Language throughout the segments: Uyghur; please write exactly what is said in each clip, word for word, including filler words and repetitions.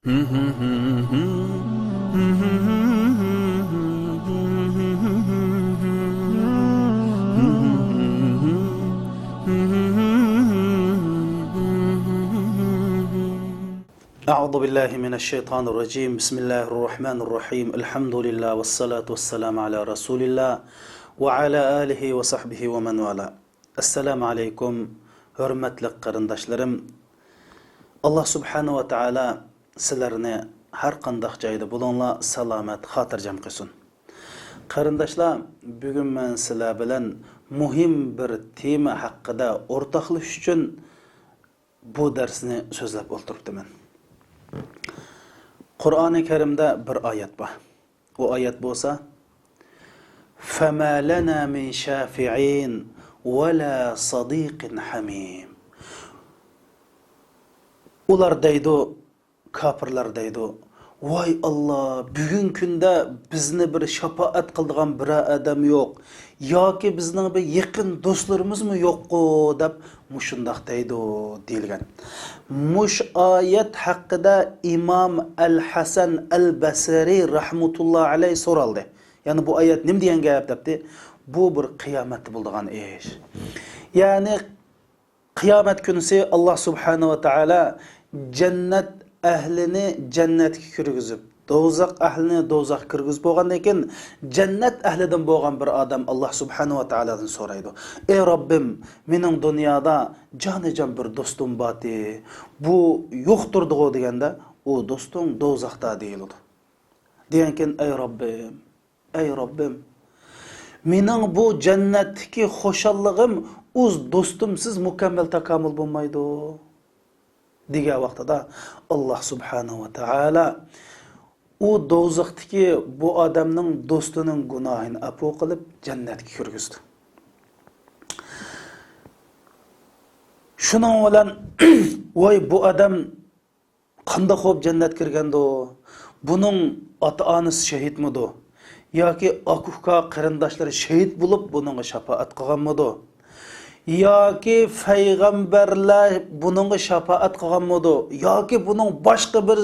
أعوذ بالله من الشيطان الرجيم. بسم الله الرحمن الرحيم. الحمد لله والصلاة والسلام على رسول الله وعلى آله وصحبه ومن والاه. ئەسسالامۇ ئەلەيكۇم، ھۆرمەتلىك قېرىنداشلىرىم. ئاللا سۇبھانەھۇ ۋە تائالا سىلەرنى ھەر قانداق جايدا بولۇڭلار سالامەت، خاتىرجەم قىلسۇن. قېرىنداشلار، بۈگۈن مەن سىلەر بىلەن مۇھىم بىر تېما ھەققىدە ئورتاقلىشىش ئۈچۈن بۇ دەرسنى سۆزلەپ ئولتۇرۇپتىمەن. قۇرئانى كەرىمدە بىر ئايەت بار. ئۇ ئايەت بولسا، فما لنا من شافعين ولا صديق حميم. ئۇلار دەيدۇ، كاپىرلار دەيدۇ، ۋاي ئاللا، بۈگۈنكى كۈندە بىزنى بىر شاپائەت قىلىدىغان بىرەر ئادەم يوق، ياكى بىزنىڭ بىر يېقىن دوستلىرىمىزمۇ يوققۇ، دەپ مۇشۇنداق دەيدۇ، دېيىلگەن. مۇشۇ ئايەت ھەققىدە ئىمام ئەل ھەسەن ئەل بەسرى رەھمەتۇللا ئەلەيھ سورالدى. يەنى بۇ ئايەت نېمە دېگەن گەپ دەپتى؟ بۇ بىر قىيامەتتە بولىدىغان ئىش. يەنى قىيامەت كۈنىسى ئاللا سۇبھانەھۇ ۋە تائالا جەننەت ئەھلىنى جەننەتكە كىرگۈزۈپ، دوزاخ ئەھلىنى دوزاخقا كىرگۈزۈپ بولغاندىن كېيىن، جەننەت ئەھلىدىن بولغان بىر ئادەم ئاللا سۇبھانەھۇ ۋە تائالادىن سورايدۇ، ئەي رەببىم، مېنىڭ دۇنيادا جانىجان بىر دوستۇم بارتى، بۇ يوق تۇردىغۇ دېگەندە، ئۇ دوستۇڭ دوزاختا دېيىلىدۇ. دېگەنكىن، ئەي رەببىم، ئەي رەببىم، مېنىڭ بۇ جەننەتتىكى خۇشاللىقىم ئۇ دوستۇمسىز مۇكەممەل تاكامۇل بولمايدۇ، دېگەن ۋاقتىدا، ئاللا سۇبھانەھۇ ۋە تائالا ئۇ دوزاختىكى بۇ ئادەمنىڭ دوستىنىڭ گۇناھىنى ئەپۇ قىلىپ، جەننەتكە كىرگۈزدى. شۇنىڭ بىلەن، ۋاي، بۇ ئادەم قانداق بولۇپ جەننەتكە كىرگەندۇ؟ بۇنىڭ ئاتا-ئانىسى شېھىتمىدۇ؟ ياكى ئاكا-ئۇكا قېرىنداشلىرى شېھىت بولۇپ بۇنىڭغا شاپائەت قىلغانمىدۇ؟ ياكى پەيغەمبەرلەر بۇنىڭغا شاپائەت قىلغانمىدۇ؟ ياكى بۇنىڭ باشقا بىر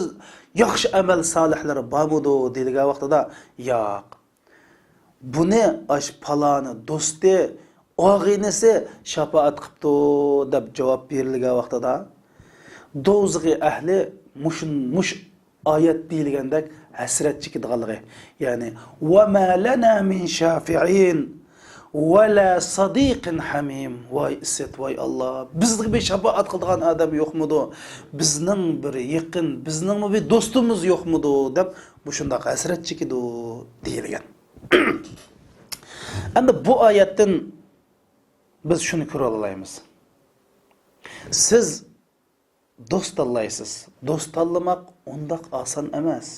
ياخشى ئەمەل سالىھلىرى بارمىدۇ؟ دېيىلگەن ۋاقتىدا، ياق. بۇنى ئاش پالانى دوستى، ئاغىنىسى شاپائەت قىپتۇ، دەپ جاۋاب بېرىلگەن ۋاقتىدا، دوزىخى ئەھلى مۇشۇ، مۇشۇ ئايەت دېيىلگەندەك ھەسرەت چېكىدىغانلىقى، يەنى، ۋە مە لەنا مىن شافىئىن ۋە لا سەدىقىن ھەمىم. ۋاي ئىسسەت، ۋاي ئاللا، بىزگە بىر شاپائەت قىلىدىغان ئادەم يوقمىدۇ؟ بىزنىڭ بىر يېقىن، بىزنىڭمۇ بىر دوستىمىز يوقمىدۇ؟ دەپ مۇشۇنداق ھەسرەت چېكىدۇ، دېيىلگەن. ئەمدى بۇ ئايەتتىن بىز شۇنى كۆرۈۋالالايمىز. سىز دوست تاللايسىز. دوست تاللىماق ئۇنداق ئاسان ئەمەس.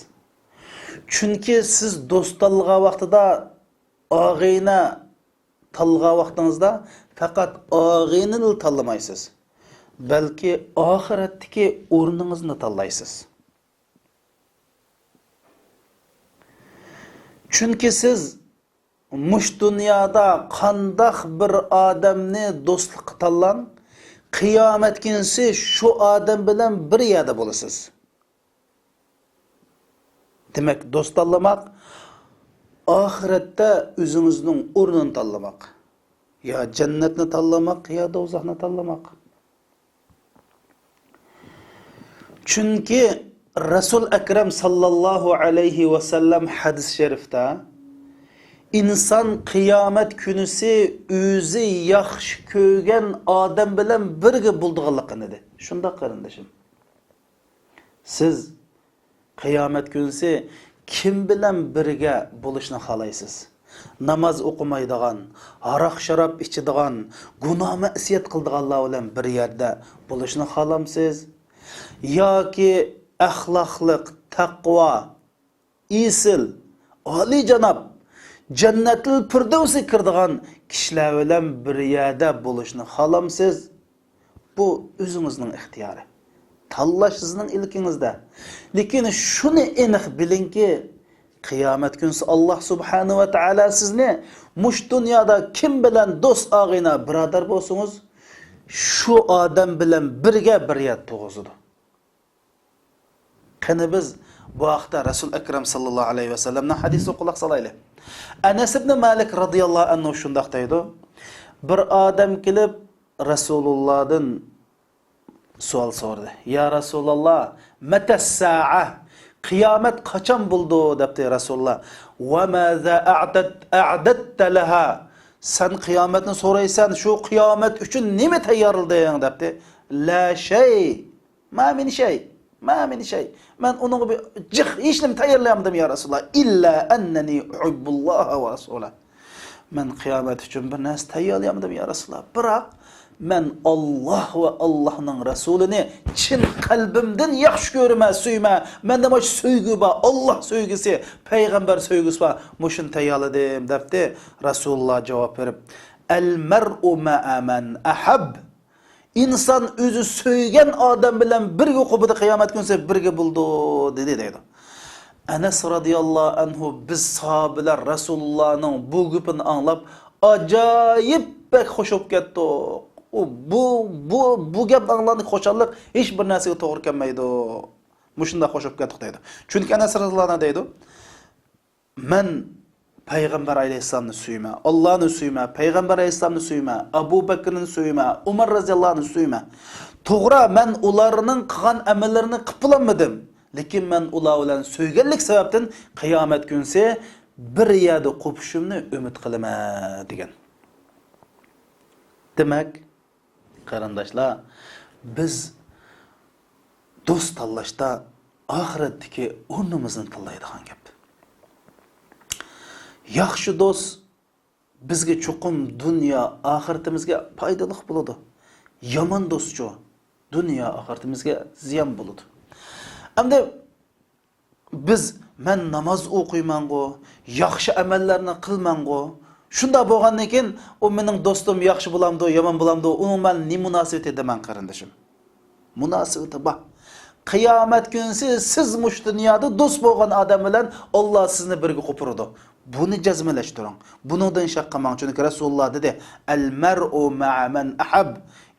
چۈنكى سىز دوست تاللىغان ۋاقتىدا ئاغىنە تاللىغان ۋاقتىڭىزدا پەقەت ئاغىنىنىلا تاللىمايسىز، بەلكى ئاخىرەتتىكى ئورنىڭىزنى تاللايسىز. چۈنكى سىز مۇشۇ دۇنيادا قانداق بىر ئادەمنى دوستلۇققا تاللاڭ، قىيامەت كۈنىسى شۇ ئادەم بىلەن بىر يەردە بولىسىز. دېمەك، دوست تاللىماق، ئاخىرەتتە ئۆزىڭىزنىڭ ئورنىنى تاللىماق. يا جەننەتنى تاللىماق، يا دوزاخنى تاللىماق. چۈنكى رەسۇل ئەكرەم ساللاللاھۇ ئەلەيھى ۋەسەللەم ھەدىس شەرىفتە، ئىنسان قىيامەت كۈنىسى ئۆزى ياخشى كۆرگەن ئادەم بىلەن بىرگە بولىدىغانلىقىنى دېدى. شۇنداق، قېرىندىشىم. سىز قىيامەت كۈنىسى كىم بىلەن بىرگە بولۇشنى خالايسىز؟ ناماز ئوقۇمايدىغان، ھاراق-شاراب ئىچىدىغان، گۇناھ-مەسىيەت قىلىدىغانلار بىلەن بىر يەردە بولۇشنى خالامسىز؟ ياكى ئەخلاقلىق، تەقۋا، ئېسىل، ئالىيجاناب، جەننەتۇل پىردەۋسكە كىرىدىغان كىشىلەر بىلەن بىر يەردە بولۇشنى خالامسىز؟ بۇ ئۆزىڭىزنىڭ ئىختىيارى. تاللاش سىزنىڭ ئىلكىڭىزدە. لېكىن شۇنى ئېنىق بىلىڭكى، قىيامەت كۈنىسى ئاللا سۇبھانەھۇ ۋە تائالا سىزنى مۇشۇ دۇنيادا كىم بىلەن دوست، ئاغىنە، بۇرادەر بولسىڭىز، شۇ ئادەم بىلەن بىرگە بىر يەردە تۇرغۇزىدۇ. قېنى بىز بۇ ھەقتە رەسۇل ئەكرەم ساللاللاھۇ ئەلەيھى ۋەسەللەمنىڭ ھەدىسىگە قۇلاق سالايلى. ئەنەس ئىبنى مالىك رازىياللاھۇ ئەنھۇ شۇنداق دەيدۇ، بىر ئادەم كېلىپ رەسۇلۇللادىن سوئال سورىدى. يا رەسۇلاللا، مەتەسسائە؟ قىيامەت قاچان بولىدۇ؟ دەپتۇ رەسۇلۇللا. ۋە مازا ئەدەت-، ئەدەتتە لەھا؟ سەن قىيامەتنى سورايسەن، شۇ قىيامەت ئۈچۈن نېمە تەييارلىدىڭ؟ دەپتۇ. لا شەي. ما مىن شەي. ما مىن شەي. مەن ئۇنىڭغا بىر جىق ھېچنېمە تەييارلىيالمىدىم، يا رەسۇلاللا. ئىللا ئەننەنى ئۇھىببۇللاھا ۋە رەسۇلەھ. مەن قىيامەت ئۈچۈن بىر نەرسە تەييارلىيالمىدىم، يا رەسۇلاللا. بىراق مەن ئاللاھ ۋە ئاللاھنىڭ رەسۇلىنى چىن قەلبىمدىن ياخشى كۆرىمەن، سۆيىمەن. مەندە مۇشۇ سۆيگۈ بار، ئاللاھ سۆيگۈسى، پەيغەمبەر سۆيگۈسى بار. مۇشۇنى تەييارلىدىم، دەپتۇ. رەسۇلۇللا جاۋاب بېرىپ، ئەل مەرئۇ مەئە مەن ئەھەب. ئىنسان ئۆزى سۆيگەن ئادەم بىلەن بىرگە قوپىدۇ، قىيامەت كۈنسى بىرگە بولىدۇ، دېدى، دەيدۇ. ئەنەس رازىياللاھۇ ئەنھۇ، بىز ساھابىلەر رەسۇلۇللانىڭ بۇ گېپىنى ئاڭلاپ، ئاجايىپ بەك خوش بولۇپ كەتتۇق. ئۇ، بۇ، بۇ، بۇ گەپنى ئاڭلىغاندىكى خۇشاللىق ھېچ بىر نەرسىگە توغرا كەلمەيدۇ. مۇشۇنداق خوش بولۇپ كەتتۇق، دەيدۇ. چۈنكى ئەنەس رازىياللاھۇ ئەنھۇ دەيدۇ، مەن پەيغەمبەر ئەلەيھىسسالامنى سۆيىمەن، ئاللانى سۆيىمەن، پەيغەمبەر ئەلەيھىسسالامنى سۆيىمەن، ئەبۇ بەكرىنى سۆيىمەن، ئۇمەر رەزىياللاھۇنى سۆيىمەن. توغرا، مەن ئۇلارنىڭ قىلغان ئەمەللىرىنى قىلىپ بولالمىدىم. لېكىن مەن ئۇلار بىلەن سۆيگەنلىك سەۋەبتىن قىيامەت كۈنسى بىر يەردە قوپۇشۇمنى ئۈمىد قىلىمەن، دېگەن. دېمەك، قېرىنداشلار، بىز دوست تاللاشتا ئاخىرەتتىكى ئورنىمىزنى تاللايدىغان گەپ. ياخشى دوست بىزگە چوقۇم دۇنيا ئاخىرىتىمىزگە پايدىلىق بولىدۇ. يامان دوستچۇ دۇنيا ئاخىرىتىمىزگە زىيان بولىدۇ. ئەمدى بىز، مەن ناماز ئوقۇيمەنغۇ، ياخشى ئەمەللەرنى قىلمەنغۇ، شۇنداق بولغاندىن كېيىن، ئۇ مېنىڭ دوستۇم ياخشى بولامدۇ، يامان بولامدۇ، ئۇنىڭ مەن نېمە مۇناسىۋىتى دەيمەن، قېرىندىشىم؟ مۇناسىۋىتى بار. قىيامەت كۈنسى سىز مۇشۇ دۇنيادا دوست بولغان ئادەم بىلەن ئاللا سىزنى بىرگە قوپۇرىدۇ. بۇنى جەزملەشتۈرۈڭ. بۇنىڭدىن شەك قىلماڭ. چۈنكى رەسۇلۇللا دېدى، ئەل مەرئۇ مەئە مەن ئەھەب.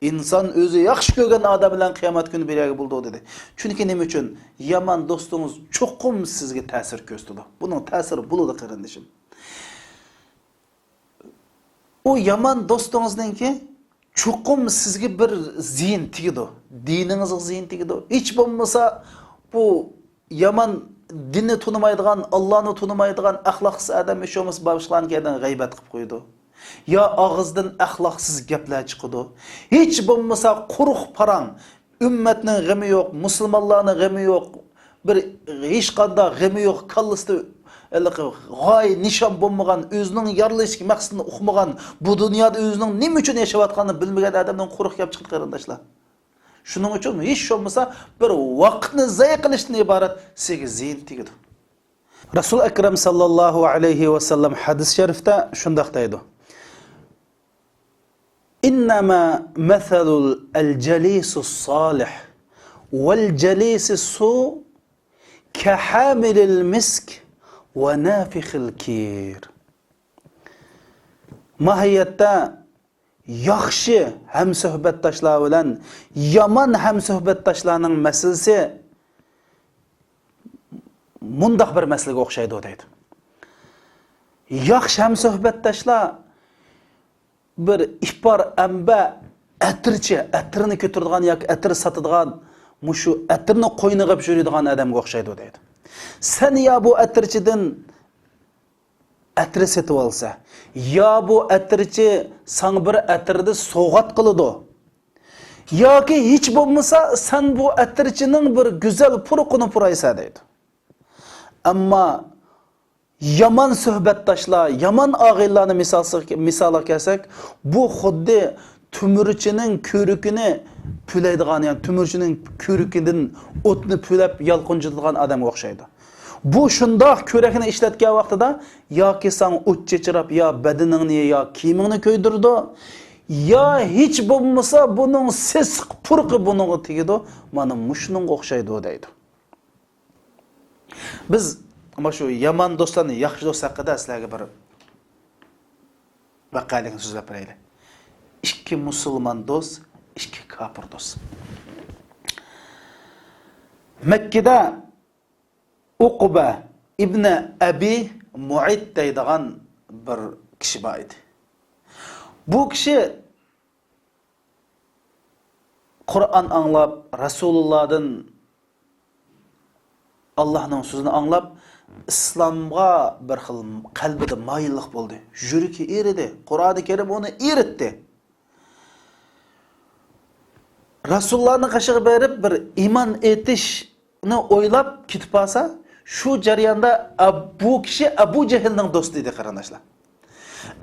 ئىنسان ئۆزى ياخشى كۆرگەن ئادەم بىلەن قىيامەت كۈنى بىر يەرگە بولىدۇ، دېدى. چۈنكى نېمە ئۈچۈن؟ يامان دوستىڭىز چوقۇم سىزگە تەسىر كۆرسىتىدۇ. بۇنىڭ تەسىرى بولىدۇ، قېرىندىشىم. ئۇ يامان دوستىڭىزنىڭكى چوقۇم سىزگە بىر زىيىن تېگىدۇ. دىنىڭىزغا زىيىن تېگىدۇ. ھېچ بولمىسا بۇ يامان، دىننى تونۇمايدىغان، ئاللانى تونۇمايدىغان ئەخلاقسىز ئادەم ھېچ بولمىسا باشقىلارنىڭكى ئادەم غەيۋەت قىلىپ قويىدۇ. يا ئاغزىدىن ئەخلاقسىز گەپلەر چىقىدۇ. ھېچ بولمىسا قۇرۇق پاراڭ، ئۈممەتنىڭ غېمى يوق، مۇسۇلمانلارنىڭ غېمى يوق، بىر ھېچقانداق غېمى يوق، كاللىسىدا ھېلىقى غايە نىشان بولمىغان، ئۆزىنىڭ يارىلىشىش مەقسىتىنى ئۇقمىغان، بۇ دۇنيادا ئۆزىنىڭ نېمە ئۈچۈن ياشاۋاتقانلىقىنى بىلمىگەن ئادەمدىن قۇرۇق گەپ چىقىدۇ، قېرىنداشلار. شۇنىڭ ئۈچۈن ھېچ بولمىسا بىر ۋاقىتنى زايە قىلىشتىن ئىبارەت سىزگە زىيىن تېگىدۇ. رەسۇل ئەكرەم ساللاللاھۇ ئەلەيھى ۋەسەللەم ھەدىس شەرىفتە شۇنداق دەيدۇ. إنما مثل الجليس الصالح والجليس السوء كحامل المسك ونافخ الكير. ماھىيەتتە ياخشى ھەمسۆھبەتداشلار بىلەن يامان ھەمسۆھبەتداشلارنىڭ مەسىلىسى مۇنداق بىر مەسىلىگە ئوخشايدۇ دەيدۇ. ياخشى ھەمسۆھبەتداشلار بىر ئىپار ئەمبە ئەتىرچى، ئەتىرنى كۆتۈرىدىغان ياكى ئەتىر ساتىدىغان، مۇشۇ ئەتىرنى قوينىغا ئېلىپ يۈرىدىغان ئادەمگە ئوخشايدۇ دەيدۇ. سەن يا بۇ ئەتىرچىدىن ئەتىر سېتىۋالسا، يا بۇ ئەتىرچى ساڭا بىر ئەتىرنى سوۋغات قىلىدۇ، ياكى ھېچ بولمىسا سەن بۇ ئەتىرچىنىڭ بىر گۈزەل پۇرىقىنى پۇرايسەن دەيدۇ. ئەمما يامان سۆھبەتداشلار، يامان ئاغىنىلارنى مىسالسىز-، مىسالغا كەلسەك، بۇ خۇددى تۆمۈرچىنىڭ كۆرۈكىنى پۈلەيدىغان، يەنى تۆمۈرچىنىڭ كۆرۈكىدىن ئوتنى پۈلەپ يالقۇنجىتىدىغان ئادەمگە ئوخشايدۇ. بۇ شۇنداق كۆرەكنى ئىشلەتكەن ۋاقتىدا ياكى ساڭا ئوت چېچىراپ، يا بەدىنىڭنى، يا كىيىمىڭنى كۆيدۈرىدۇ، يا ھېچ بولمىسا بۇنىڭ سېسىق پۇرىقى بۇنىڭغا تېگىدۇ، مانا مۇشۇنىڭغا ئوخشايدۇ دەيدۇ. بىز مانا شۇ يامان دوستلارنى ياخشى دوست ھەققىدە سىلەرگە بىر ۋەقەلىكنى سۆزلەپ بېرەيلى. ئىككى مۇسۇلمان دوست، ئىككى كاپىر دوست. مەككىدە ئۇقبە ئىبنى ئەبى مۇئەيت دەيدىغان بىر كىشى بار ئىدى. بۇ كىشى قۇرئان ئاڭلاپ، رەسۇلۇللادىن ئاللاھنىڭ سۆزىنى ئاڭلاپ، ئىسلامغا بىر خىل قەلبىدە مايىللىق بولدى. يۈرىكى ئېرىدى. قۇرئانى كەرىم ئۇنى ئېرىتتى. رەسۇلۇللانىڭ قېشىغا بېرىپ، بىر ئىمان ئېيتىشنى ئويلاپ كېتىپ قالسا، شۇ جەرياندا ئەب-، بۇ كىشى ئەبۇ جەھىلنىڭ دوستى ئىدى، قېرىنداشلار.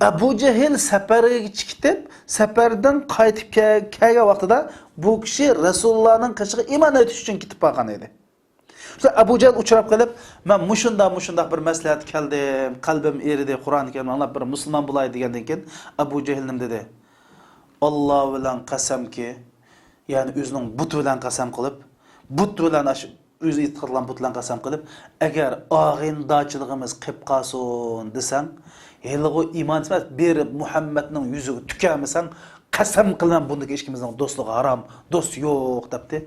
ئەبۇ جەھىل سەپەرگە چىقىپ، سەپەردىن قايتىپ كەل-، كەلگەن ۋاقتىدا بۇ كىشى رەسۇلۇللانىڭ قېشىغا ئىمان ئېيتىش ئۈچۈن كېتىپ بارغان ئىدى. شۇ ئەبۇ جەھىل ئۇچراپ قېلىپ، «مەن مۇشۇنداق، مۇشۇنداق بىر مەسلىھەتكە كەلدىم، قەلبىم ئېرىدى، قۇرئانى كەرىمنى ئاڭلاپ بىر مۇسۇلمان بولاي» دېگەندىن كېيىن، ئەبۇ جەھىل نېمە دېدى؟ «ئاللا بىلەن قەسەمكى»، يەنى ئۆزىنىڭ بۇتى بىلەن قەسەم قىلىپ، بۇت بىلەن ئاشۇ ئۆزى ئېتىقاد قىلغان بۇت بىلەن قەسەم قىلىپ، «ئەگەر ئاغىنىدارچىلىقىمىز قېلىپ قالسۇن دېسەڭ، ھېلىغۇ ئىمان ئەمەس، بېرىپ مۇھەممەدنىڭ يۈزىگە تۈكەرمىسەڭ، قەسەم قىلىمەن، بۇندىكى ئىككىمىزنىڭ دوستلۇقى ھارام، دوست يوق» دەپتۇ.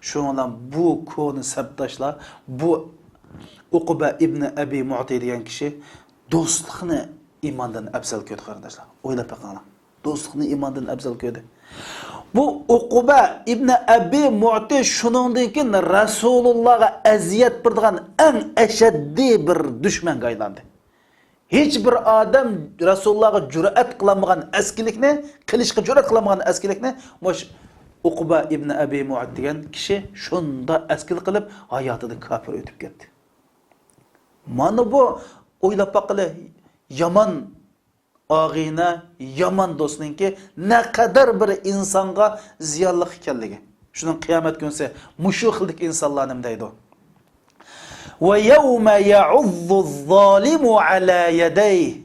شۇنىڭ بىلەن بۇ كونا سەپداشلار، بۇ ئۇقبە ئىبنى ئەبى مۇئتى دېگەن كىشى دوستلۇقنى ئىماندىن ئەۋزەل كۆردى، قېرىنداشلار. ئويلاپ بېقىڭلار. دوستلۇقنى ئىماندىن ئەۋزەل كۆردى. بۇ ئۇقبە ئىبنى ئەبى مۇئتى شۇنىڭدىن كېيىن رەسۇلۇللاغا ئەزىيەت بېرىدىغان ئەڭ ئەشەددىي بىر دۈشمەنگە ئايلاندى. ھېچ بىر ئادەم رەسۇلۇللاغا جۈرئەت قىلالمىغان ئەسكىلىكنى، قىلىشقا جۈرئەت قىلالمىغان ئەسكىلىكنى مۇش ئۇقبە ئىبنى ئەبى مۇئەت دېگەن كىشى شۇنداق ئەسكىلىك قىلىپ، ھاياتىدا كاپىر ئۆتۈپ كەتتى. مانا بۇ، ئويلاپ باققىلى، يامان ئاغىنە، يامان دوستنىڭكى نەقەدەر بىر ئىنسانغا زىيانلىق ئىكەنلىكى. شۇنىڭ قىيامەت كۈنسى مۇشۇ خىلدىكى ئىنسانلار نېمە دەيدۇ؟ «ويوم يعض الظالم على يديه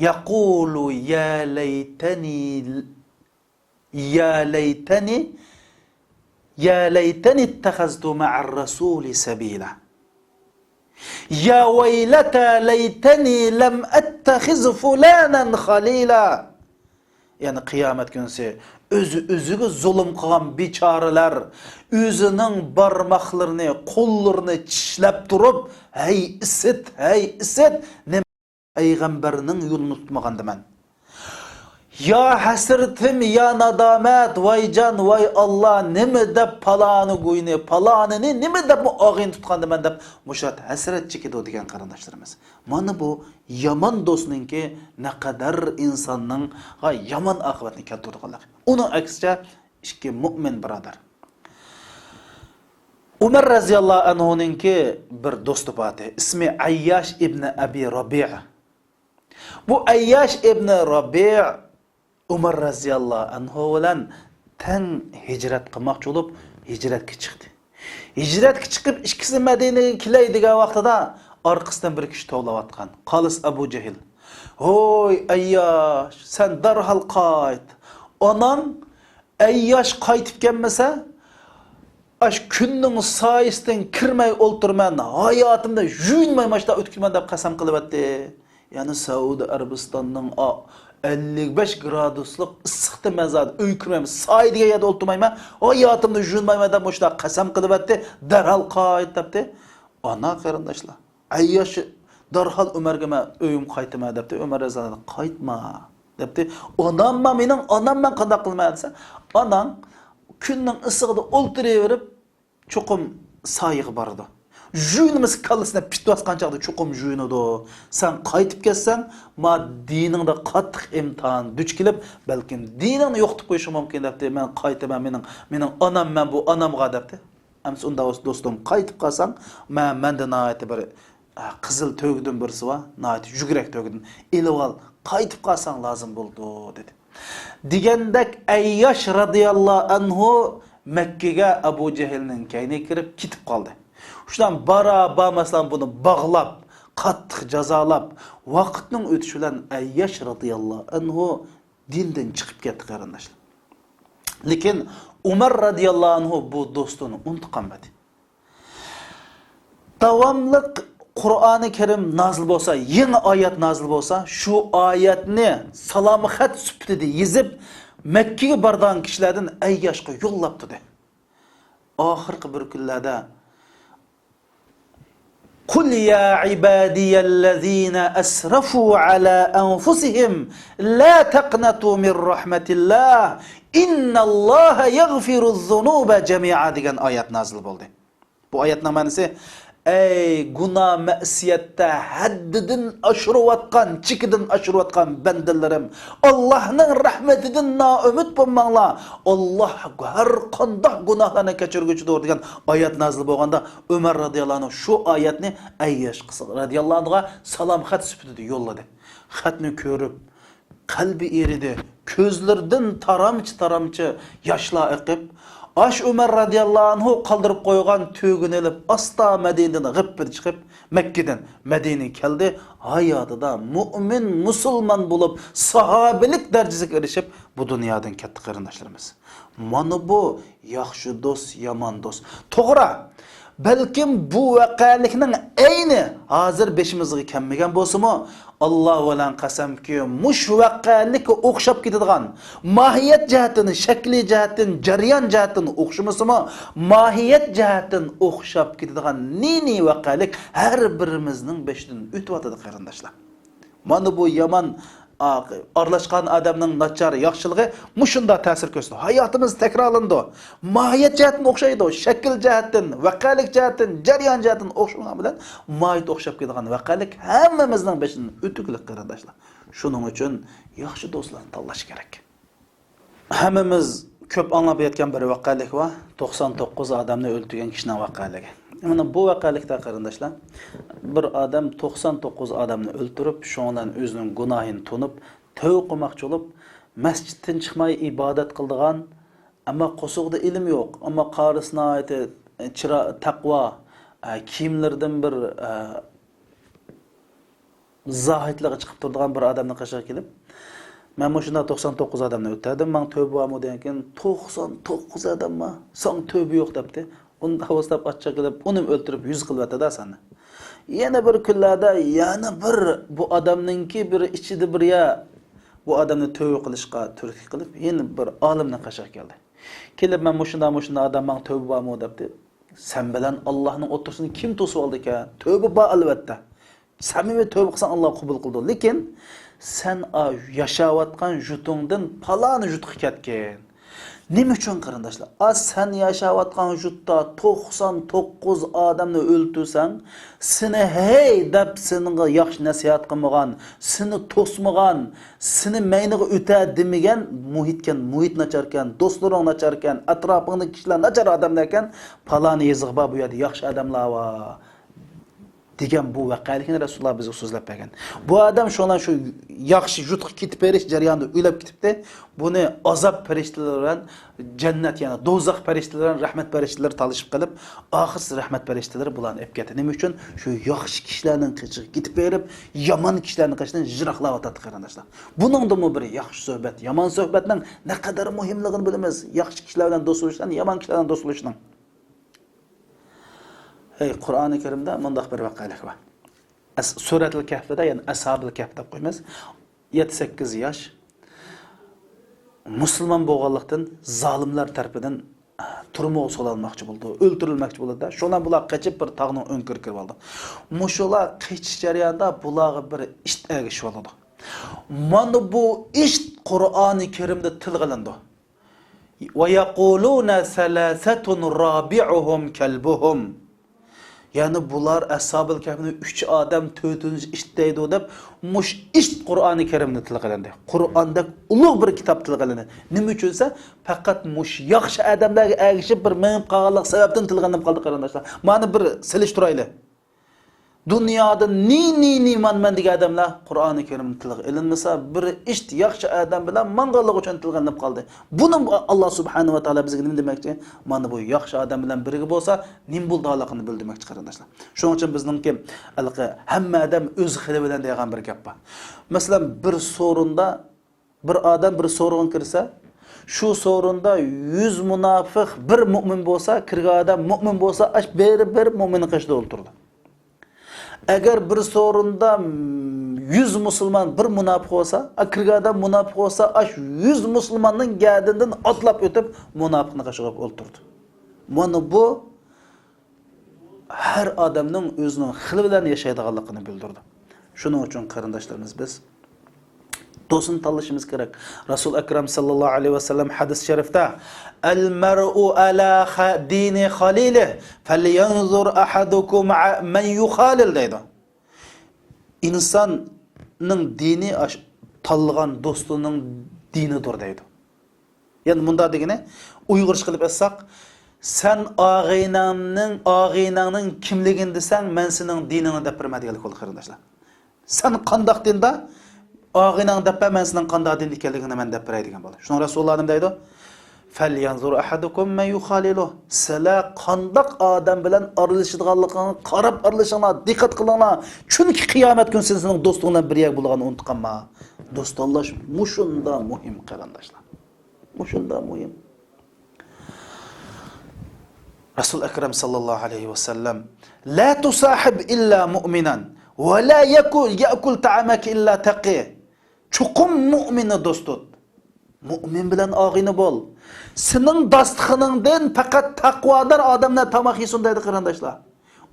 يقول يا ليتني، يا ليتني، يا ليتني اتخذت مع الرسول سبيلا. يا ويلتى ليتني لم أتخذ فلانا خليلا.» يەنى قىيامەت كۈنسى ئۆزى ئۆزىگە زۇلۇم قىلغان بىچارىلەر ئۆزىنىڭ بارماقلىرىنى، قوللىرىنى چىشلەپ تۇرۇپ، «ھەي ئىسىت، ھەي ئىسىت، نېمە پەيغەمبەرنىڭ يولىنى تۇتمىغاندىمەن؟ يا ھەسرىتىم، يا نادامەت، ۋايجان، ۋاي ئاللا، نېمە دەپ پالانى گۇينى، پالانىنى نېمە دەپمۇ ئاغىنە تۇتقاندىمەن؟» دەپ مۇشۇ ھەسرەت چېكىدۇ دېگەن قېرىنداشلىرىمىز. مانا بۇ يامان دوستنىڭكى نەقەدەر ئىنساننىڭغا يامان ئاقىۋەتنى كەلتۈرىدىغانلىقى. ئۇنىڭ ئەكسىچە، ئىككى مۆمىن بۇرادەر. ئۇمەر رەزىياللاھۇ ئەنھۇنىڭكى بىر دوستى بار ئىدى. ئىسمى ئەيياش ئىبنى ئەبى رابىئە. بۇ ئەيياش ئىبنى رابىئە ئۇمەر رەزىياللاھۇ ئەنھۇ بىلەن تەڭ ھىجرەت قىلماقچى بولۇپ، ھىجرەتكە چىقتى. ھىجرەتكە چىقىپ، ئىككىسى مەدىنىگە كېلەي دېگەن ۋاقتىدا، ئارقىسىدىن بىر كىشى توۋلاۋاتقان. قالىس ئەبۇ جەھىل. «ھوي، ئەيياش، سەن دەرھال قايت. ئاناڭ ئەيياش قايتىپ كەلمىسە، ئاش كۈننىڭ سايىسىدىن كىرمەي ئولتۇرىمەن، ھاياتىمدا يۇيۇنماي ماشتا ئۆتكۈزىمەن» دەپ قەسەم قىلىۋەتتى. يەنى سەئۇدى ئەرەبىستاننىڭ ئا-، ئەللىك بەش گرادۇسلۇق ئىسسىقتا مەن زادى ئۆيگە كىرمەيمەن، سايە دېگەن يەردە ئولتۇرمايمەن، ھاياتىمدا يۇيۇنمايمەن دەپ مۇشۇنداق قەسەم قىلىۋەتتى، دەرھال قايت دەپتى. ئانا قېرىنداشلار، ئەيياش دەرھال ئۆمەرگە مەن ئۆيۈمگە قايتىمەن دەپتۇ. ئۆمەر رەزىياللاھۇ ئەنھۇ قايتما دەپتۇ. ئانامما مېنىڭ، ئانام مەن قانداق قىلىمەن دېسە، ئاناڭ كۈننىڭ ئىسسىقىدا ئولتۇرۇۋېرىپ چوقۇم سايىغا بارىدۇ. يۇيۇنمىسا كاللىسىنى پىت باسقان چاغدا چوقۇم يۇيۇنىدۇ. سەن قايتىپ كەتسەڭ، ما دىنىڭدا قاتتىق ئىمتىھان دۇچ كېلىپ، بەلكىم دىنىڭنى يوقىتىپ قويۇشۇڭ مۇمكىن دەپتۇ. مەن قايتىمەن، مېنىڭ، مېنىڭ ئانام مەن بۇ ئانامغا دەپتۇ. ئەمسە ئۇنداق بولسا دوستۇم، قايتىپ قالساڭ، مەن، مەندە ناھايىتى بىر، ئە، قىزىل تۆگىدىن بىرسى بار، ناھايىتى يۈگرەك تۆگىدىن. ئېلىۋال، قايتىپ قالساڭ لازىم بولىدۇ، دېدى. دېگەندەك ئەيياش رەزىياللاھۇ ئەنھۇ مەككىگە ئەبۇ جەھىلنىڭ كەينىگە كىرىپ كېتىپ قالدى. شۇنداق بارا بارماستىن بۇنى باغلاپ، قاتتىق جازالاپ، ۋاقىتنىڭ ئۆتۈشى بىلەن ئەيياش رەزىياللاھۇ ئەنھۇ دىندىن چىقىپ كەتتى، قېرىنداشلار. لېكىن ئۇمەر رەزىياللاھۇ ئەنھۇ بۇ دوستىنى ئۇنتۇپ قالمىدى. داۋاملىق قۇرئانى كەرىم نازىل بولسا، يېڭى ئايەت نازىل بولسا، شۇ ئايەتنى سالام خەت سۈپىتىدە يېزىپ، مەككىگە بارىدىغان كىشىلەردىن ئەيياشقا يوللاپ تۇردى. ئاخىرقى بىر كۈنلەردە قل يا عبادي الذين أسرفوا على أنفسهم لا تقنطوا من رحمة الله إن الله يغفر الذنوب جميعا دېگەن ئايەت نازىل بولدى. بۇ ئايەتنىڭ مەنىسى، ئەي گۇناھ مەسىيەتتە ھەددىدىن ئاشۇرۇۋاتقان، چېكىدىن ئاشۇرۇۋاتقان بەندىلىرىم، ئاللاھنىڭ رەھمىتىدىن نائۈمىد بولماڭلار. ئاللاھ ھەر قانداق گۇناھلارنى كەچۈرگۈچىدۇر دېگەن ئايەت نازىل بولغاندا، ئۆمەر رەزىياللاھۇ ئەنھۇ شۇ ئايەتنى ئەيياش قىزى رەزىياللاھۇ ئەنھۇغا سالام خەت سۈپىتىدە يوللىدى. خەتنى كۆرۈپ، قەلبى ئېرىدى، كۆزلىرىدىن تارامچە-تارامچە ياشلار ئېقىپ، ئاش ئۆمەر رەزىياللاھۇ ئەنھۇ قالدۇرۇپ قويغان تۆگىنى ئېلىپ، ئاستا مەدىنىدىن غىپپىدە چىقىپ، مەككىدىن مەدىنىگە كەلدى. ھاياتىدا مۇئمىن، مۇسۇلمان بولۇپ، ساھابىلىك دەرىجىسىگە ئېرىشىپ، بۇ دۇنيادىن كەتتى، قېرىنداشلىرىمىز. مانا بۇ ياخشى دوست، يامان دوست. توغرا، بەلكىم بۇ ۋەقەلىكنىڭ ئەينى ھازىر بېشىمىزغا كەلمىگەن بولسىمۇ، ئاللا بىلەن قەسەمكى، مۇشۇ ۋەقەلىككە ئوخشاپ كېتىدىغان، ماھىيەت جەھەتتىن، شەكلىي جەھەتتىن، جەريان جەھەتتىن ئوخشىمىسىمۇ، ماھىيەت جەھەتتىن ئوخشاپ كېتىدىغان نى-نى ۋەقەلىك ھەر بىرىمىزنىڭ بېشىدىن ئۆتۈۋاتىدۇ، قېرىنداشلار. مانا بۇ يامان، ئا، ئارىلاشقان ئادەمنىڭ ناچار ياخشىلىقى مۇشۇنداق تەسىر كۆرسىتىدۇ. ھاياتىمىز تەكرارلىنىدۇ. ماھىيەت جەھەتتىن ئوخشايدۇ. شەكىل جەھەتتىن، ۋەقەلىك جەھەتتىن، جەريان جەھەتتىن ئوخشىمىغان بىلەن ماھىيەت ئوخشاپ كېتىدىغان ۋەقەلىك ھەممىمىزنىڭ بېشىدىن ئۆتۈكلۈك، قېرىنداشلار. شۇنىڭ ئۈچۈن ياخشى دوستلارنى تاللاش كېرەك. ھەممىمىز كۆپ ئاڭلاپ يەتكەن بىر ۋەقەلىك بار، توقسان توققۇز ئادەمنى ئۆلتۈرگەن كىشىنىڭ ۋەقەلىكى. مانا بۇ ۋەقەلىكتە، قېرىنداشلار، بىر ئادەم توقسان توققۇز ئادەمنى ئۆلتۈرۈپ، شۇنىڭ بىلەن ئۆزىنىڭ گۇناھىنى تونۇپ، تەۋبە قىلماقچى بولۇپ، مەسچىتتىن چىقماي ئىبادەت قىلىدىغان، ئەمما قورسىقىدا ئىلىم يوق، ئەمما قارىسى ناھايىتى چىرا-، تەقۋا، ئە، كىيىملىرىدىن بىر، ئە، زاھىدلىقى چىقىپ تۇرىدىغان بىر ئادەمنىڭ قېشىغا كېلىپ، مەن مۇشۇنداق توقسان توققۇز ئادەمنى ئۆلتۈردۈم، ماڭا تۆبە بارمۇ دېگەنكىن، توقسان توققۇز ئادەم بار، ساڭا تۆبە يوق دەپتۇ. ئۇنداق بولسا دەپ ئاچچىق قىلىپ، ئۇنىمۇ ئۆلتۈرۈپ يۈز قىلىۋەتتى-دە سەننى. يەنە بىر كۈنلەردە يەنە بىر بۇ ئادەمنىڭكى بىر ئىچىدە بىر يا، بۇ ئادەمنى تۆبە قىلىشقا تۈرتكە قىلىپ، يەنە بىر ئالىمنىڭ قېشىغا كەلدى. كېلىپ، مەن مۇشۇنداق، مۇشۇنداق ئادەم، ماڭا تۆبە بارمۇ دەپتۇ. سەن بىلەن ئاللانىڭ ئوتتۇرىسىنى كىم توسۇۋالدى ئىكەن؟ تۆبە بار ئەلۋەتتە. سەمىمىي تۆبە قىلساڭ، ئاللا قوبۇل قىلىدۇ. لېكىن سەن، ئا، ياشاۋاتقان يۇرتۇڭدىن پالان يۇرتقا كەتكىن. نېمە ئۈچۈن، قېرىنداشلار؟ ئا، سەن ياشاۋاتقان يۇرتتا توقسان توققۇز ئادەمنى ئۆلتۈرسەڭ، سېنى ھەي دەپ سېنىڭغا ياخشى نەسىھەت قىلمىغان، سېنى توسمىغان، سېنى مەينىغا ئۆتە دېمىگەن مۇھىتكەن، مۇھىت ناچاركەن، دوستلىرىڭ ناچاركەن، ئەتراپىڭدىكى كىشىلەر ناچار ئادەملەركەن، پالان يېزىغا بار، بۇ يەردە ياخشى ئادەملەر بار دېگەن بۇ ۋەقەلىكنى رەسۇلۇللا بىزگە سۆزلەپ بەرگەن. بۇ ئادەم شۇڭا شۇ ياخشى يۇرتقا كېتىپ بېرىش جەريانىدا ئۆلۈپ كېتىپتۇ. بۇنى ئازاب پەرىشتىلىرى بىلەن جەننەت، يەنى دوزاخ پەرىشتىلىرى بىلەن رەھمەت پەرىشتىلىرى تالىشىپ قېلىپ، ئاخىرسى رەھمەت پەرىشتىلىرى بۇلارنى ئېلىپ كەتتى. نېمە ئۈچۈن؟ شۇ ياخشى كىشىلەرنىڭ قېشىغا كېتىپ بېرىپ، يامان كىشىلەرنىڭ قېشىدىن يىراقلاۋاتاتتى، قېرىنداشلار. بۇنىڭدىمۇ بىر ياخشى سۆھبەت، يامان سۆھبەتنىڭ نەقەدەر مۇھىملىقىنى بىلىمىز. ياخشى كىشىلەر بىلەن دوست بولۇشتىن يامان كىشىلەر بىلەن دوست بولۇشنىڭ. ھەي، قۇرئانى كەرىمدە مۇنداق بىر ۋەقەلىك بار. ئەس-، سۈرەتۇل كەھفىدە، يەنى ئەسھابۇل كەھف دەپ قويىمىز. يەتتە سەككىز ياش مۇسۇلمان بولغانلىقتىن زالىملار تەرىپىدىن، ئە، تۈرمىگە سولانماقچى بولىدۇ، ئۆلتۈرۈلمەكچى بولىدۇ. شۇنىڭ بىلەن بۇلار قېچىپ بىر تاغنىڭ ئۆڭكۈرىگە كىرىۋالىدۇ. مۇشۇلار قېچىش جەريانىدا بۇلارغا بىر ئىت ئەگىشىۋالىدۇ. مانا بۇ ئىت قۇرئانى كەرىمدە تىلغا ئېلىنىدۇ. وَيَقُولُونَ ثَلَاثَةٌ رَابِعُهُمْ كَلْبُهُمْ. يەنى بۇلار ئەسھابىل كەھپنى ئۈچ ئادەم، تۆتىنچى ئىت دەيدۇ دەپ، مۇش ئىت قۇرئانى كەرىمدە تىلغا ئېلىندى. قۇرئاندەك ئۇلۇغ بىر كىتاب تىلغا ئېلىندى. نېمە ئۈچۈنسە، پەقەت مۇش ياخشى ئادەملەرگە ئەگىشىپ بىر مېڭىپ قالغانلىق سەۋەبتىن تىلغا ئېلىنىپ قالدى، قېرىنداشلار. مانا بىر سېلىشتۇرايلى. دۇنيادا نى، نى، نى، مەن، مەن دېگەن ئادەملەر قۇرئانى كەرىمدە تىلغا ئېلىنمىسا، بىر ئىت ياخشى ئادەم بىلەن ماڭغانلىقى ئۈچۈن تىلغا ئېلىنىپ قالدى. بۇنى ئاللا سۇبھانەھۇ ۋە تائالا بىزگە نېمە دېمەكچى؟ مانا بۇ ياخشى ئادەم بىلەن بىرگە بولسا، نېمە بولىدىغانلىقىنى بىل دېمەكچى، قېرىنداشلار. شۇنىڭ ئۈچۈن بىزنىڭكى ھېلىقى ھەممە ئادەم ئۆز خىلى بىلەن دەيدىغان بىر گەپ بار. مەسىلەن، بىر سورۇندا بىر ئادەم بىر سورۇنغا كىرسە، شۇ سورۇندا يۈز مۇناپىق، بىر مۆمىن بولسا، كىرگەن ئادەم مۆمىن بولسا، ئاش بىر، بىر مۆمىننىڭ قېشىدا ئولتۇرىدۇ. ئەگەر بىر سورۇندا، م، يۈز مۇسۇلمان، بىر مۇناپىق بولسا، ئا، كىرگەن ئادەم مۇناپىق بولسا، ئاش يۈز مۇسۇلماننىڭ گەدىنىدىن ئاتلاپ ئۆتۈپ، مۇناپىقنىڭ قېشىغا ئولتۇرىدۇ. مانا بۇ ھەر ئادەمنىڭ ئۆزىنىڭ خىلى بىلەن ياشايدىغانلىقىنى بىلدۈرىدۇ. شۇنىڭ ئۈچۈن قېرىنداشلىرىمىز، بىز دوستنى تاللىشىمىز كېرەك. رەسۇل ئەكرەم ساللاللاھۇ ئەلەيھى ۋەسەللەم ھەدىس شەرىفتە، «ئەل مەرئۇ ئەلا خە-، دىنى خەلىلىھ، فەليەنزۇر ئەھەدۇكۇم مەن يۇخالىل» دەيدۇ. ئىنساننىڭ دىنى ئاش-، تاللىغان دوستىنىڭ دىنىدۇر دەيدۇ. يەنى مۇنداق دېگىنى، ئۇيغۇرچە قىلىپ ئېيتساق، سەن ئاغىنەڭنىڭ، ئاغىنەڭنىڭ كىملىكىنى دېسەڭ، مەن سېنىڭ دىنىڭنى دەپ بېرىمەن دېگەنلىك بولدى، قېرىنداشلار. سەن قانداق دىندا؟ ئاغىنەڭ دەپ بەر، مەن سېنىڭ قانداق دىندا ئىكەنلىكىڭنى مەن دەپ بېرەي دېگەن بولدى. شۇڭا رەسۇلۇللا نېمە دەيدۇ؟ فەليەنزۇر ئەھەدۇكۇم مەن يۇخالىلۇھ. سىلەر قانداق ئادەم بىلەن ئارىلىشىدىغانلىقىڭغا قاراپ ئارىلىشىڭلار، دىققەت قىلىڭلار. چۈنكى قىيامەت كۈنى سەن سېنىڭ دوستۇڭ بىلەن بىر يەردە بولىدىغانلىقىڭنى ئۇنتۇپ قالما. دوستانلاش مۇشۇنداق مۇھىم، قېرىنداشلار. مۇشۇنداق مۇھىم. رەسۇل ئەكرەم ساللاللاھۇ ئەلەيھى ۋەسەللەم، لا تۇساھىب ئىللا مۇئمىنەن، ۋە لا يەكۇ-، يەئكۇل تەئامەكە ئىللا تەقى. چوقۇم مۇئمىننى دوست تۇت. مۇئمىن بىلەن ئاغىنە بول. سېنىڭ داستىخىنىڭدىن پەقەت تەقۋادار ئادەملەر تاماق يېسۇن دەيدۇ، قېرىنداشلار.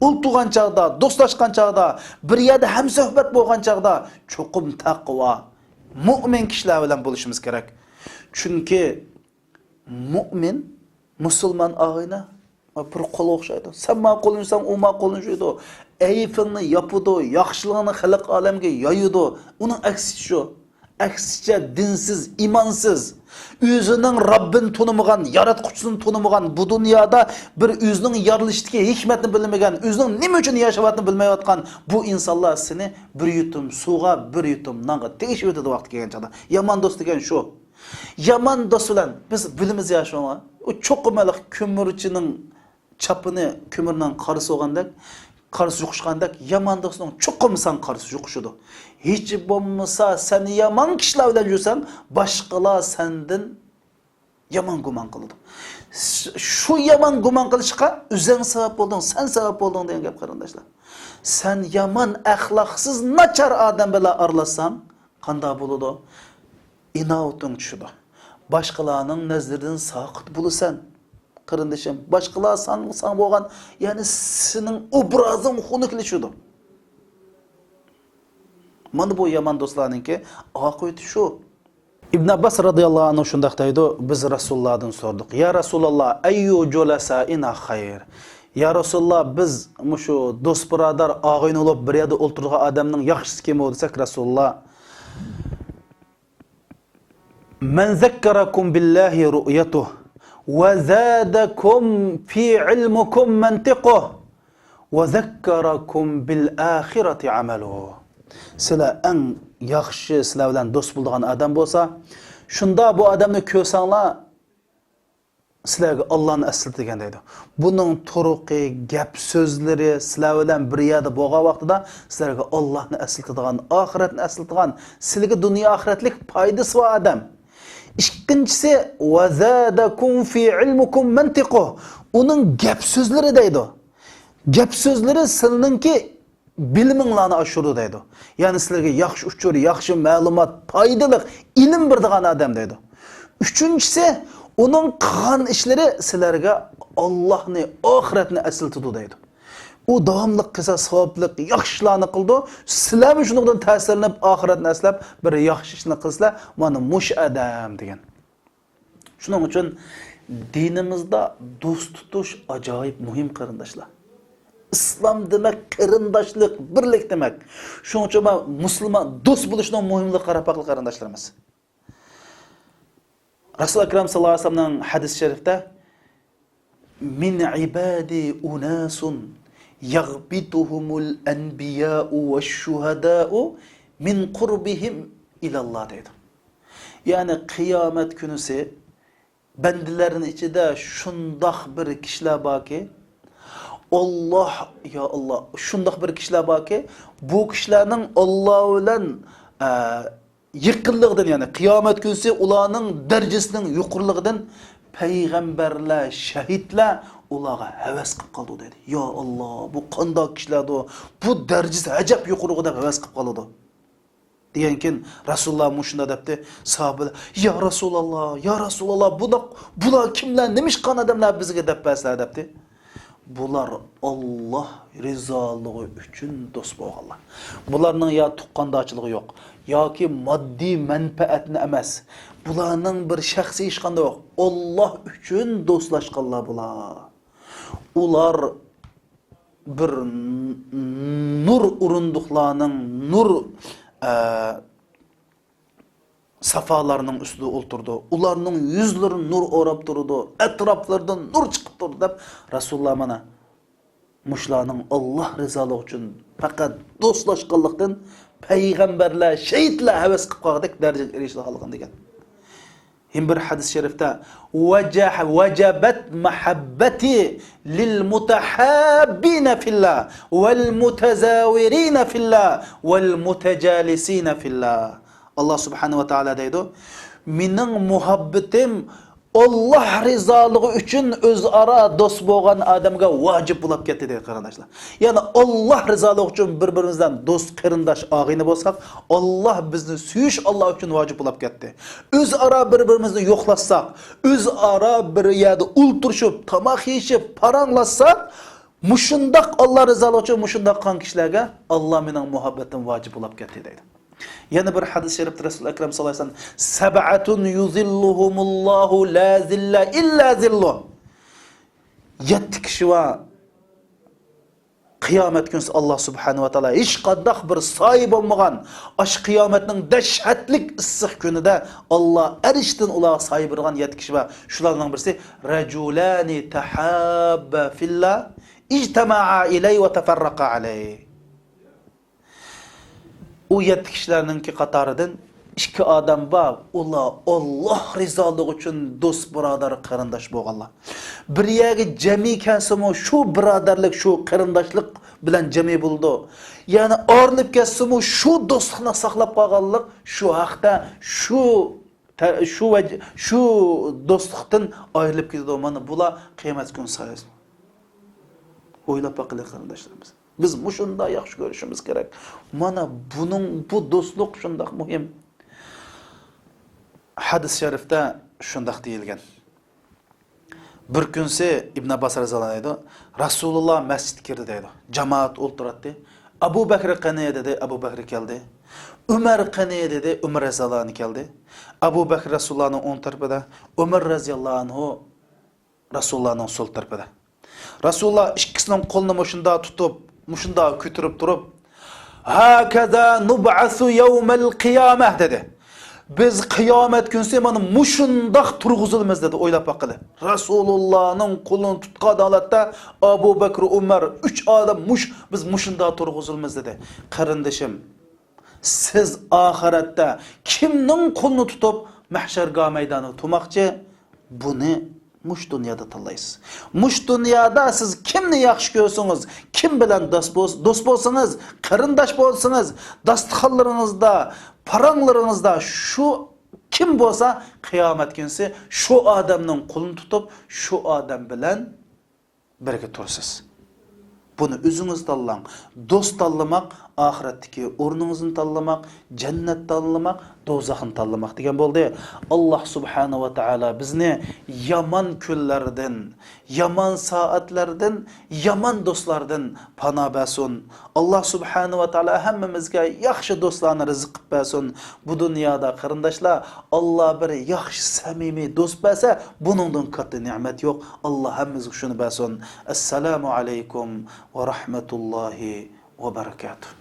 ئولتۇرغان چاغدا، دوستلاشقان چاغدا، بىر يەردە ھەمسۆھبەت بولغان چاغدا چوقۇم تەقۋا، مۇئمىن كىشىلەر بىلەن بولۇشىمىز كېرەك. چۈنكى مۇئمىن، مۇسۇلمان ئاغىنە بىر قول ئوخشايدۇ. سەن ماڭا قولۇنى سۇنساڭ، ئۇ ماڭا قولىنى سۇنىدۇ. ئەيىبىڭنى ياپىدۇ، ياخشىلىقىڭنى خەلق ئالەمگە يايىدۇ. ئۇنىڭ ئەكسىچە شۇ. ئەكسىچە دىنسىز، ئىمانسىز، ئۆزىنىڭ رەببىنى تونۇمىغان، ياراتقۇچىسىنى تونۇمىغان، بۇ دۇنيادا بىر ئۆزىنىڭ يارىلىشىدىكى ھېكمەتنى بىلمىگەن، ئۆزىنىڭ نېمە ئۈچۈن ياشاۋاتقىنىنى بىلمەيۋاتقان بۇ ئىنسانلار سېنى بىر يۇتۇم سۇغا، بىر يۇتۇم نانغا تېڭىشىۋېتىدۇ ۋاقتى كەلگەن چاغدا. يامان دوست دېگەن شۇ. يامان دوست بىلەن بىز بىلىمىز يا شۇڭا. ئۇ چوقۇم ھېلىقى كۆمۈرچىنىڭ چاپىنى كۆمۈرنىڭ قارىسى بولغاندەك، قارىسى يۇقۇشقاندەك، يامان دوستنىڭ چوقۇم ساڭا قارىسى يۇقۇشىدۇ. ھېچ بولمىسا سەن يامان كىشىلەر بىلەن يۈرسەڭ، باشقىلار سەندىن يامان گۇمان قىلىدۇ. ش-، شۇ يامان گۇمان قىلىشقا ئۆزۈڭ سەۋەب بولدۇڭ، سەن سەۋەب بولدۇڭ دېگەن گەپ، قېرىنداشلار. سەن يامان، ئەخلاقسىز، ناچار ئادەم بىلەن ئارىلاشساڭ، قانداق بولىدۇ؟ ئىناۋىتىڭ چۈشىدۇ. باشقىلارنىڭ نەزىرىدىن ساقىت بولىسەن. قېرىندىشىم، باشقىلار ساڭ-، ساڭا بولغان، يەنى سېنىڭ ئوبرازىڭ خۇنۈكلىشىدۇ. مانا بۇ يامان دوستلارنىڭكى ئاقىۋىتى شۇ. ئىبن ئابباس رازىياللاھۇ ئەنھۇ شۇنداق دەيدۇ، بىز رەسۇلۇللادىن سورىدۇق، يا رەسۇلاللا، ئەييۇ جۇلەسائىنا خەير؟ يا رەسۇلاللا، بىز مۇشۇ دوست بۇرادەر ئاغىنە بولۇپ بىر يەردە ئولتۇرىدىغان ئادەمنىڭ ياخشىسى كىم ئۇ دېسەك، رەسۇلۇللا، مەن زەككەرەكۇم بىللاھى رۇئيتۇھ، ۋە زادەكۇم فى ئىلمىكۇم مەنتىقۇھ، ۋە زەككەرەكۇم بىل ئاخىرەتى ئەمەلۇھ. سىلەر ئەڭ ياخشى، سىلەر بىلەن دوست بولىدىغان ئادەم بولسا، شۇندا بۇ ئادەمنى كۆرسەڭلار، سىلەرگە ئاللانى ئەسلىتىدىكەن دەيدۇ. بۇنىڭ تۇرقى، گەپ سۆزلىرى، سىلەر بىلەن بىر يەردە بولغان ۋاقتىدا سىلەرگە ئاللانى ئەسلىتىدىغان، ئاخىرەتنى ئەسلىتىدىغان، سىلەرگە دۇنيا ئاخىرەتلىك پايدىسى بار ئادەم. ئىككىنچىسى، ۋە زادەكۇم فى ئىلمىكۇم مەنتىقۇھ. ئۇنىڭ گەپ سۆزلىرى دەيدۇ. گەپ سۆزلىرى سىلىنىڭكى بىلىمىڭلارنى ئاشۇرىدۇ دەيدۇ. يەنى سىلەرگە ياخشى ئۇچۇر، ياخشى مەلۇمات، پايدىلىق ئىلىم بېرىدىغان ئادەم دەيدۇ. ئۈچىنچىسى، ئۇنىڭ قىلغان ئىشلىرى سىلەرگە ئاللاھنى، ئاخىرەتنى ئەسلىتىدۇ دەيدۇ. ئۇ داۋاملىق قىلسا ساۋابلىق ياخشى ئىشلارنى قىلىدۇ. سىلەرمۇ شۇنىڭدىن تەسىرلىنىپ ئاخىرەتنى ئەسلەپ بىر ياخشى ئىشنى قىلسىلەر، مانا مۇشۇ ئادەم دېگەن. شۇنىڭ ئۈچۈن دىنىمىزدا دوست تۇتۇش ئاجايىپ مۇھىم، قېرىنداشلار. ئىسلام دېمەك قېرىنداشلىق، بىرلىك دېمەك. شۇنىڭ ئۈچۈن مۇسۇلمان دوست بولۇشنىڭ مۇھىملىقىغا قاراپ باققىلى، قېرىنداشلىرىمىز. رەسۇل ئەكرەم ساللاللاھۇ ئەلەيھى ۋەسەللەمنىڭ ھەدىس شەرىفتە، مىن ئىبادى ئۇناسۇن يەغبىتۇھۇمۇل ئەنبىيائۇ ۋەششۇھەدائۇ مىن قۇربىھىم ئىلەللا دەيدۇ. يەنى قىيامەت كۈنىسى بەندىلەرنىڭ ئىچىدە شۇنداق بىر كىشىلەر باركى، ئاللا، يا ئاللا، شۇنداق بىر كىشىلەر باركى، بۇ كىشىلەرنىڭ ئاللا بىلەن، ئە، يېقىنلىقىدىن، يەنى قىيامەت كۈنىسى ئۇلارنىڭ دەرىجىسىنىڭ يۇقىرىلىقىدىن پەيغەمبەرلەر، شەھىدلەر ئۇلارغا ھەۋەس قىلىپ قالىدۇ دەيدۇ. يا ئاللا، بۇ قانداق كىشىلەردۇ؟ بۇ دەرىجىسى ئەجەب يۇقىرىغۇ دەپ ھەۋەس قىلىپ قالىدۇ. دېگەنكىن رەسۇلۇللا مۇشۇنداق دەپتى، ساھابىلەر، يا رەسۇلاللا، يا رەسۇلاللا، بۇنداق، بۇلار كىملەر، نېمىشقان ئادەملەر بىزگە دەپ بەرسىلەر دەپتى. بۇلار ئاللاھ رىزالىقى ئۈچۈن دوست بولغانلار. بۇلارنىڭ يا تۇغقاندارچىلىقى يوق، ياكى ماددىي مەنپەئەتنى ئەمەس. بۇلارنىڭ بىر شەخسىي ھېچقانداق يوق. ئاللاھ ئۈچۈن دوستلاشقانلار بۇلار. ئۇلار بىر نۇر ئورۇندۇقلارنىڭ نۇر، ئە، سافالارنىڭ ئۈستىدە ئولتۇرىدۇ. ئۇلارنىڭ يۈزلىرى نۇر ئوراپ تۇرىدۇ، ئەتراپلىرىدىن نۇر چىقىپ تۇرىدۇ دەپ رەسۇلۇللا مانا مۇشۇلارنىڭ ئاللاھ رىزالىقى ئۈچۈن پەقەت دوستلاشقانلىقتىن پەيغەمبەرلەر، شېھىتلەر ھەۋەس قىلىپ قالغۇدەك دەرىجىگە ئېرىشىدىغانلىقىنى دېگەن. يەنە بىر ھەدىس شەرىفتە، «ۋەجەھ-، ۋەجەبەت مەھەببەتى لىل مۇتەھاببىنە فىللا، ۋەل مۇتەزاۋىرىنە فىللا، ۋەل مۇتەجالىسىنە فىللا.» ئاللاھ سۇبھانەھۇ ۋە تائالا دەيدۇ، «مېنىڭ مۇھەببىتىم ئاللاھ رىزالىقى ئۈچۈن ئۆزئارا دوست بولغان ئادەمگە ۋاجىپ بولاپ كەتتى» دەيدۇ، قېرىنداشلار. يەنى ئاللاھ رىزالىقى ئۈچۈن بىر-بىرىمىزدىن دوست، قېرىنداش، ئاغىنە بولساق، ئاللاھ بىزنى سۆيۈش ئاللاھ ئۈچۈن ۋاجىپ بولاپ كەتتى. ئۆزئارا بىر-بىرىمىزنى يوقلاشساق، ئۆزئارا بىر يەردە ئولتۇرۇشۇپ، تاماق يېيىشىپ، پاراڭلاشساق، مۇشۇنداق ئاللاھ رىزالىقى ئۈچۈن مۇشۇنداق قىلغان كىشىلەرگە ئاللاھ مېنىڭ مۇھەببىتىم ۋاجىپ بولاپ كەتتى دەيدۇ. يەنە بىر ھەدىس شەرىپتە رەسۇل ئەكرەم ساللاللاھۇ ئەلەيھى ۋەسەللەم، «سەبئەتۇن يۇزىللۇھۇمۇللاھۇ لا زىللا ئىللا زىللۇھ.» يەتتە كىشى بار، قىيامەت كۈنسى ئاللاھ سۇبھانەھۇ ۋە تائالا ھېچقانداق بىر سايە بولمىغان، ئاشۇ قىيامەتنىڭ دەھشەتلىك ئىسسىق كۈنىدە ئاللاھ ئەرشتىن ئۇلارغا سايە بېرىدىغان يەتتە كىشى بار. شۇلارنىڭ بىرسى، «رەجۇلانى تەھاببا فىللا، ئىجتەمەئا ئەلەيھى ۋە تەفەررەقا ئەلەيھى.» ئۇ يەتتە كىشىلەرنىڭكى قاتارىدىن ئىككى ئادەم بار، ئۇلار ئاللاھ رىزالىقى ئۈچۈن دوست، بۇرادەر، قېرىنداش بولغانلار. بىر يەرگە جەمئىي كەلسىمۇ، شۇ بۇرادەرلىك، شۇ قېرىنداشلىق بىلەن جەمئىي بولىدۇ. يەنى ئايرىلىپ كەتسىمۇ، شۇ دوستلۇقنى ساقلاپ قالغانلىق، شۇ ھەقتە، شۇ تە-، شۇ ۋەج-، شۇ دوستلۇقتىن ئايرىلىپ كېتىدۇ. مانا بۇلار قىيامەت كۈنى سايىسى. ئويلاپ باقىلى، قېرىنداشلىرىمىز. بىز مۇشۇنداق ياخشى كۆرۈشىمىز كېرەك. مانا بۇنىڭ، بۇ دوستلۇق شۇنداق مۇھىم. ھەدىس شەرىفتە شۇنداق دېيىلگەن. بىر كۈنسى ئىبن ئابباس رەزىياللاھۇ ئەنھۇ دەيدۇ، رەسۇلۇللا مەسچىتكە كىردى دەيدۇ. جامائەت ئولتۇراتتى. «ئەبۇ بەكرى قېنى؟» دېدى، ئەبۇ بەكرى كەلدى. «ئۆمەر قېنى؟» دېدى، ئۆمەر رەزىياللاھۇ ئەنھۇ كەلدى. ئەبۇ بەكرى رەسۇلۇللانىڭ ئوڭ تەرىپىدە، ئۆمەر رەزىياللاھۇ ئەنھۇ رەسۇلۇللانىڭ سول تەرىپىدە. رەسۇلۇللا ئىككىسىنىڭ قولىنى مۇشۇنداق تۇتۇپ، مۇشۇنداق كۆتۈرۈپ تۇرۇپ، «ھەكەزا نۇبئەسۇ يەۋمەل قىيامە» دېدى. «بىز قىيامەت كۈنسى مانا مۇشۇنداق تۇرغۇزۇلىمىز» دېدى. ئويلاپ باققىلى. رەسۇلۇللانىڭ قولىنى تۇتقان ھالەتتە ئەبۇ بەكرى، ئۆمەر، ئۈچ ئادەم مۇش-، «بىز مۇشۇنداق تۇرغۇزۇلىمىز» دېدى. قېرىندىشىم، سىز ئاخىرەتتە كىمنىڭ قولىنى تۇتۇپ مەھشەرگاھ مەيدانىغا تۇرماقچى؟ بۇنى مۇشۇ دۇنيادا تاللايسىز. مۇشۇ دۇنيادا سىز كىمنى ياخشى كۆرسىڭىز، كىم بىلەن دوست بولس-، دوست بولسىڭىز، قېرىنداش بولسىڭىز، داستىخانلىرىڭىزدا، پاراڭلىرىڭىزدا شۇ كىم بولسا، قىيامەت كۈنسى شۇ ئادەمنىڭ قولىنى تۇتۇپ، شۇ ئادەم بىلەن بىرگە تۇرىسىز. بۇنى ئۆزىڭىز تاللاڭ. دوست تاللىماق، ئاخىرەتتىكى ئورنىڭىزنى تاللىماق، جەننەت تاللىماق، دوزاخنى تاللىماق دېگەن بولدى. ئاللاھ سۇبھانەھۇ ۋە تائالا بىزنى يامان كۈنلەردىن، يامان سائەتلەردىن، يامان دوستلاردىن پانا بەرسۇن. ئاللاھ سۇبھانەھۇ ۋە تائالا ھەممىمىزگە ياخشى دوستلارنى رىزىق قىلىپ بەرسۇن. بۇ دۇنيادا، قېرىنداشلار، ئاللاھ بىر ياخشى، سەمىمىي دوست بەرسە، بۇنىڭدىن كاتتا نېمەت يوق. ئاللاھ ھەممىمىزگە شۇنى بەرسۇن. ئەسسالامۇ ئەلەيكۇم ۋە رەھمەتۇللاھى ۋە بەرىكاتۇھ.